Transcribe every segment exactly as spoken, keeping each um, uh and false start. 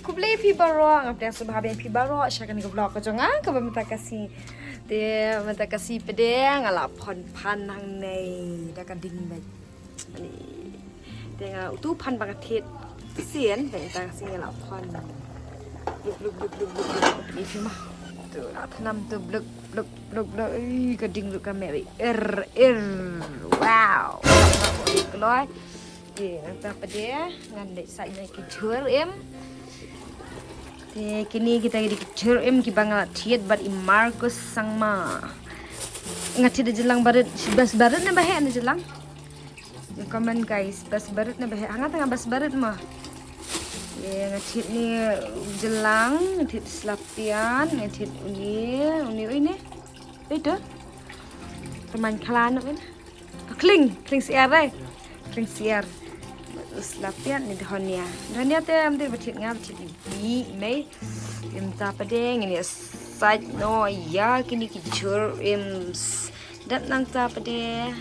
Khublei phi baroh, nga pdiang sngewbha ïa phi baroh sha kane ka vlog ka jong nga kaba mynta ka sngi. Te mynta ka sngi pat de nga la phon phan hangne da ka ding beit. Ani. Te nga utu phan ba nga thied sien, te mynta ka sngi nga la phon. Bluk bluk bluk bluk bluk bluk. Ni phi ma. Tu la thnam tu bluk bluk bluk bluk. Ui, ka ding lut ka meh beit. Ir ir. Wow. Kloi. Te nangta pat de ngan leit sait na ki jhur im. Te kine kita ki dei ki jhur im kiba nga la thied bad i Marcus Sangma. Nga thied da jylang barit, bas barit ne ba heh na jylang? Comment guys, bas barit ne ba heh? Ha nga tang bas barit mo. Te nga thied ne jylang, nga thied slapian, nga thied uni, uni ui ne. Ui tu. Teman khala no ui ne. Khling, khling siar ai. Khling siar. Slapian ni dhonia. Dhonia te am dei ba thied nga ba thied i mei. Im ta pat de ngin ïa sait noh ïa kine ki jhur im s-, dat nangta pat de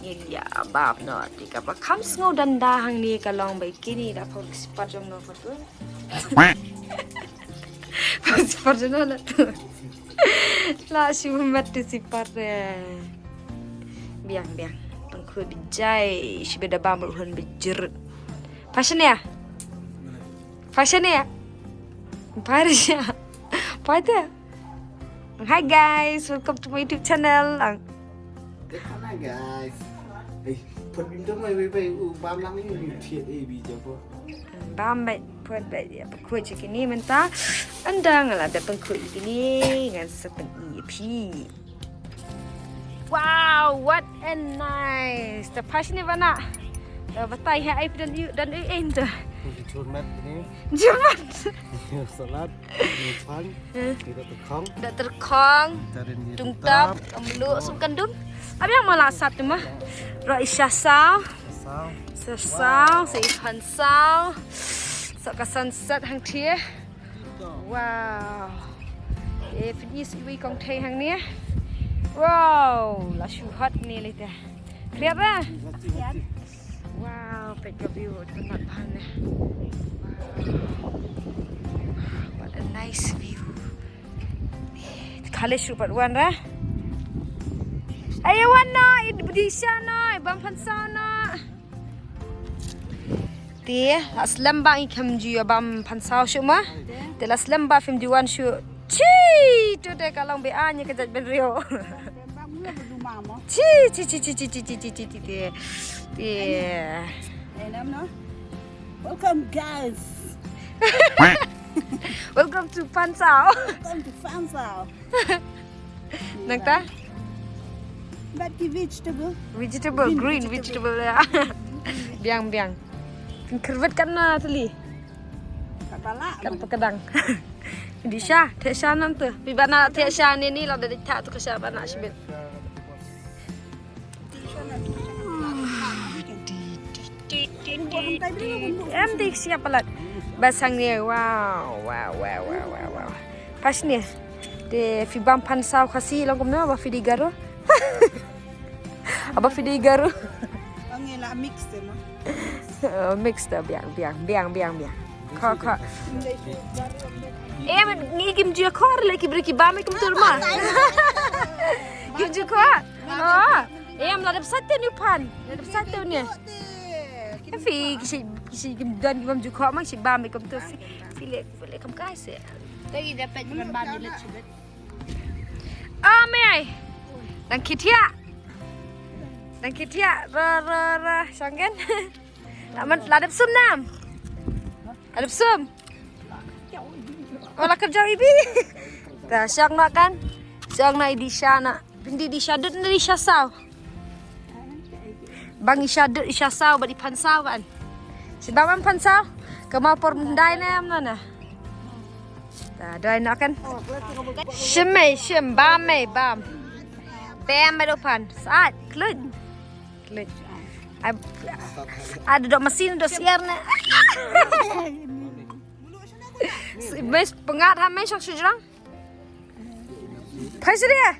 ngin ïa bam noh. Te kaba kham sngew danda hangne ka long ba kine da por ki sipat jong no pat tu. Por ki sipat jong no la tu. La shu mat tu sipat de. Biang biang. Tang khu bi jai shi beda bam ruhan bi jerut. Fashion ya? Fashion ya? Paris ya? Paita? Hi guys, welcome to my YouTube channel. Ang Hi guys. Hey, put bim dong wei wei wei u bam lang ni ni thied A B japo. Bam bai put bai ya pakhuid kini mynta. Ynda nga la da pynkhoi kini ngan sa pyni phi. Wow, what a nice. Ta phash ni bana. Ta batai ha ai pdan yu dan ai ai ta. Di chun mat ni. Jumat. Salad, ni pan, kita tekong. Da terkhong. Tarin ni Tung tap, amlu sum kandum. Abi yang malah sat tu mah. Ro isha sao. Sao. Sa sao, sa iphan sao. Sa ka sunset hang thie. Wow. Eh, finish iwi kong thei hang ni. Wow, la shu hot ni lite. Kriat ra? Wow, pek ka view, tempat bahan ni. Wow. What a nice view. Khale shu pat wan ra. Ayo wan no, i bdi sha no, i bam phan sao no. Te la slem ba ngi khem ju ïa bam phan sao shu ma. Te la slem ba phim ju wan shu. Chi tu te ka long be a ni ka jait ben rio. Chi chi chi chi chi chi chi chi chi te. Te. Welcome guys. Welcome to Phan Sao. Welcome to Phan Sao. Nang ta? But ki vegetable. Vegetable, green vegetable ya. Biang biang. Kan kerwet kan na tali. Kat bala. Kan pekadang. Di sha, te sha nan tu. Pi bana te sha ni ni la dari ta tu ke sha bana shibit. Em di siap palat. Basang ni, wow, wow, wow, wow, wow, wow. Pas ni. Te phi bam phan sao Khasi long kumno ba phi dei Garo. Aba phi dei Garo. Ang la mix te ma. Mix te biang biang biang biang biang. Kha kha. Em ngi kim ju khor le ki bre ki bam kum tur ma. Kim ju khor. Oh, em la dep sat te ni phan. La dep sat te ni. Phi ki shi ki shi kim don ki bam ju khor ma shi bam kum tur. Phi le phi le kam kai se. Te i dapat ban bam ni le chibet. Oh me ai. Dang khitia. Dang khitia ra ra ra shangen. La man la dep sum nam. La dep sum. Wala kerja ibi. Ta shang na kan. Shang na idi shana. Pindi di sha dut na di sha sao. Bang i sha dut i sha sao ba di phan sao kan. Si bang am phan sao. Kama por mendai na am na na. Ta doi na kan. Shim mei shim bam mei bam. Bam mei do phan. Saat klut. Klut. Ai, ada dok mesin dok siar na. Mes pengat ha mes shak sujrang. Phai sini ya.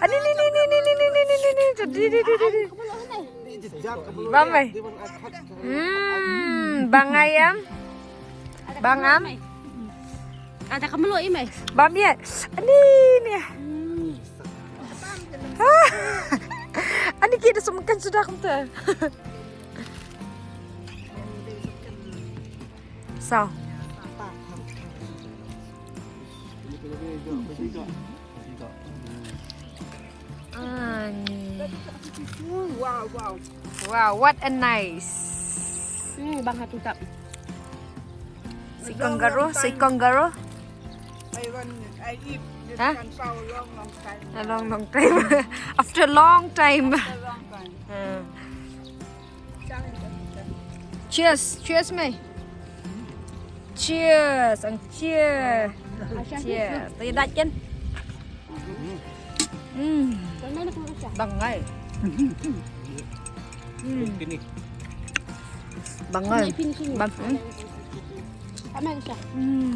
Ani ni ni ni ni ni ni ni ni ni ni ni ni ni ni ni. Bam mei. Hmm, bang ayam. Bang am? Ada ka mluh i mai. Bam ïa. Ani ni. Hmm. Ani ki da sum kan sudah kumta. Sao? Ani. Wow, wow. Wow, what a nice. Hmm, bang hatu tap. Si kangaroo, si kangaroo. I want, I eat this Huh? One for a long, long time. A long, long time. After a long time. A long time. Hmm. Cheers, cheers, mei. Cheers, ang cheers. Cheers. Tayo dat kan? Hmm. Bangai. Hmm. Bangai. Bang, hmm. Tama na siya. Hmm.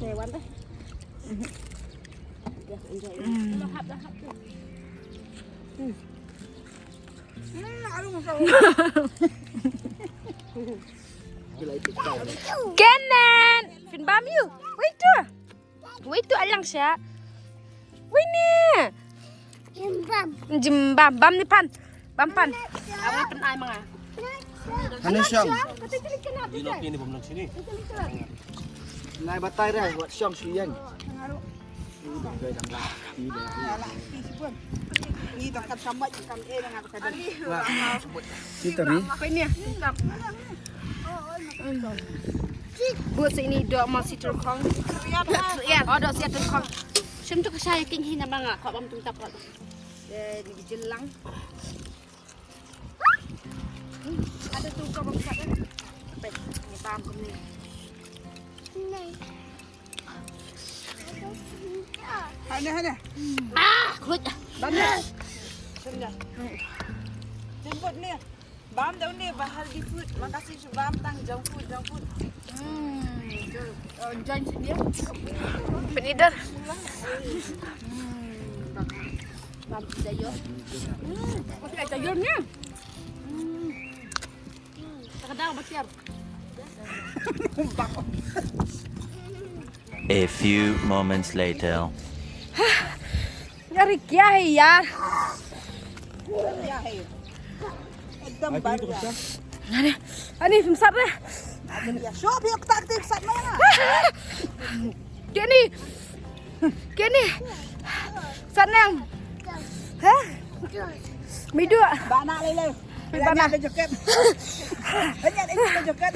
Sewan to. Yeah, enjoy. Hmm. Hap, hap, hap. Hmm. Kenan, phin bam ïa u. Wei tu. Wei tu alang sha. Wei ni. Jimbam. Jimbam. Bam ni pan. Bam pan. Awi pan ai manga. Hanu shong. Nai batai re wat shong shu yang. Ni dah kan sambat kan eh dengan tadi. Kita ni. Apa ni? Buat sini dok mau si terkong. Ya, oh dok si terkong. Shem tu kesai king hina manga kok bam tung tap kok. Eh, ni jelang. Ada tu kau bam kat. Apa? Ni paham kau ni. Ni. Hana, hana. Ah, kuat. Bam ni. Sini. Jemput ni. Bam daw ni, ba healthy food. Makasih shu bam tang junk food, junk food. Hmm. Oh, join sini ya. Penider. Hmm. Bam sayur. Hmm. Kopi sayur ni. Hmm. Takadang bakar. A few moments later. Yar, kya hai yaar? Ani, ani, phin sat re. Ani, ya, sho, phi tak tik sat mana? Kini. Kini. Sat nang. Ha? Midu. Bana lele. Bana. Ada joket. Hanya ada joket.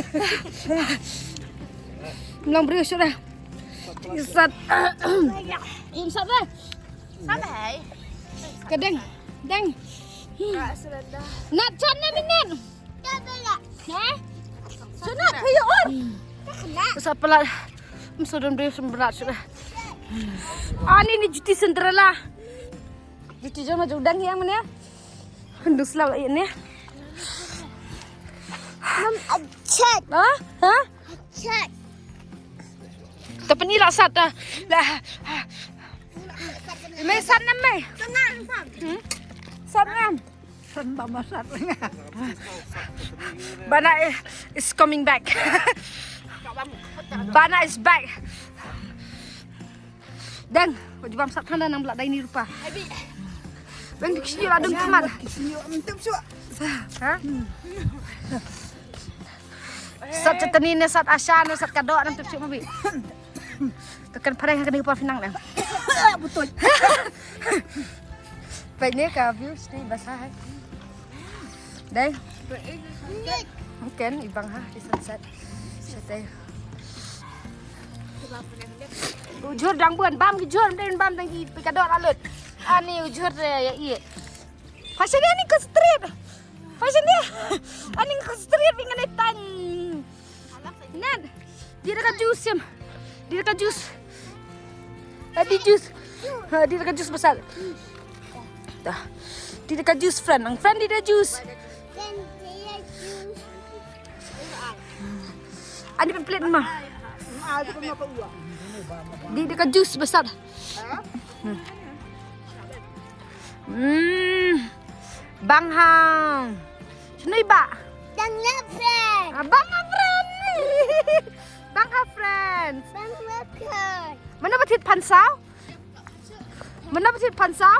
Mlang beri sudah. Sat. Im sat re. Sat hai. Kedeng. Deng. Nat chan na minat. Ha? Sunat kayo on. Sa pala. Em sodom deh semberat sudah. Ani ni juti Cinderella. Juti jom jong dang yang mana? Handu selaw ini. Mam achat. Ha? Ha? Achat. Tapi ni lah sat dah. Lah. Mai sat nam mai. Tenang, Sam. Hmm? Sat nam. Bana is, is coming back. Bana is back. Dang, wajib bam sat tanda nang belak dai ni rupa. Bang dikisiu ladung teman. Ha? Sat chetani ne sat asha ne sat kadok nam tepsuk mabi. Tekan pareng kena kepala pinang dang. Betul. Baik ni ka view sini basah hai. Dai. Mungkin ibang ha di sunset. Sate. Ujur dang buan bam ki jur dang bam dang ki pikador alut. Ani ujur ya i. Fashion ni concentrate. Fashion dia. Ani concentrate dengan ni tan. Nan. Dia dekat jus sim. Dia dekat jus. Adi jus. Ha, dia dekat jus besar. Dah. Dia dekat jus friend. Ang friend dia dekat jus. Ani pemplet mah. Dia dekat jus besar. Hmm. Bang hang. Nui ba. Bang na friend. Ah, bang ha friend. Bang ha friend. Bang na friend. Mano ba thied phan saw? Mano ba thied phan saw?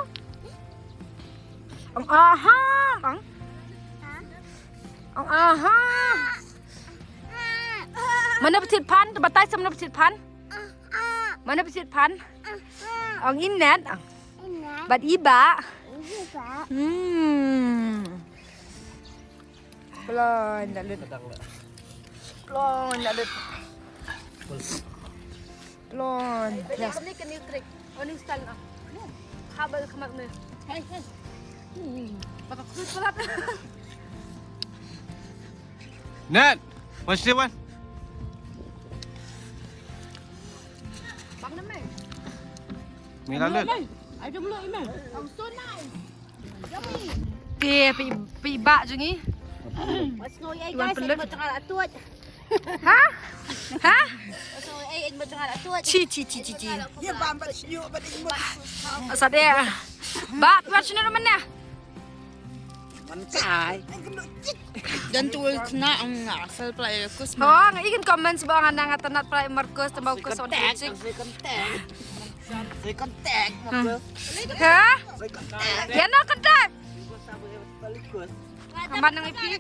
Ong aha. Ong. Ong aha. Mano ba thied phan? Batai sa mano ba thied phan? Mano ba thied phan? Ong i Net. Bad i ba. Hmm. Plon da lut. Plon da lut. Plon. Yes. Ni kan ni trick. Oni style na. Khabal khamat me. Hai hai. Baka khus palat. Net. What's the one? Bang na me. Mila lut. Ai jom lo ime. Oh, so nice. Te phi phi ba jong i. What's no ai guys? Mo tang la tut. Ha? Ha? What's no ai mo tang la tut. Chi chi chi chi chi. Ye bam ba chi yo ba ding mo. Sa de. Ba phi ba chi no mana. Mantai. Dan tu kena ang asal play kus. Ho, nga ikin comments ba nga nang atanat play Marcus tamba kus on. Second tag. Second tag. Ha? Second tag. Ya no contact. Kaman nang ipi.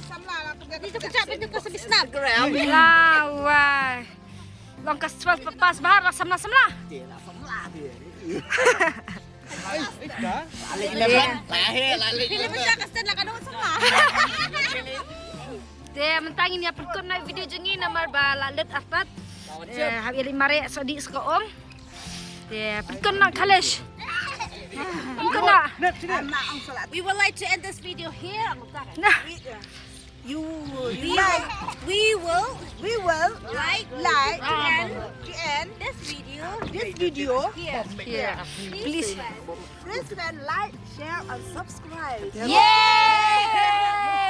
Samla lah tu. Itu kejap itu kus habis nak. Lah wah. Long kas twelve papas bahar lah samla samla. Te mynta ngin ïa pynkut noh video jong ngi namar ba la lut artat. Te hap ïa leit mareh sodi sha ka um. Te pynkut noh Khalesh. Pynkut noh. We would like to end this video here. Nah. You, you We like, we will we will like like and and this video this video here. Here. Please. Please like, share and subscribe. Yay!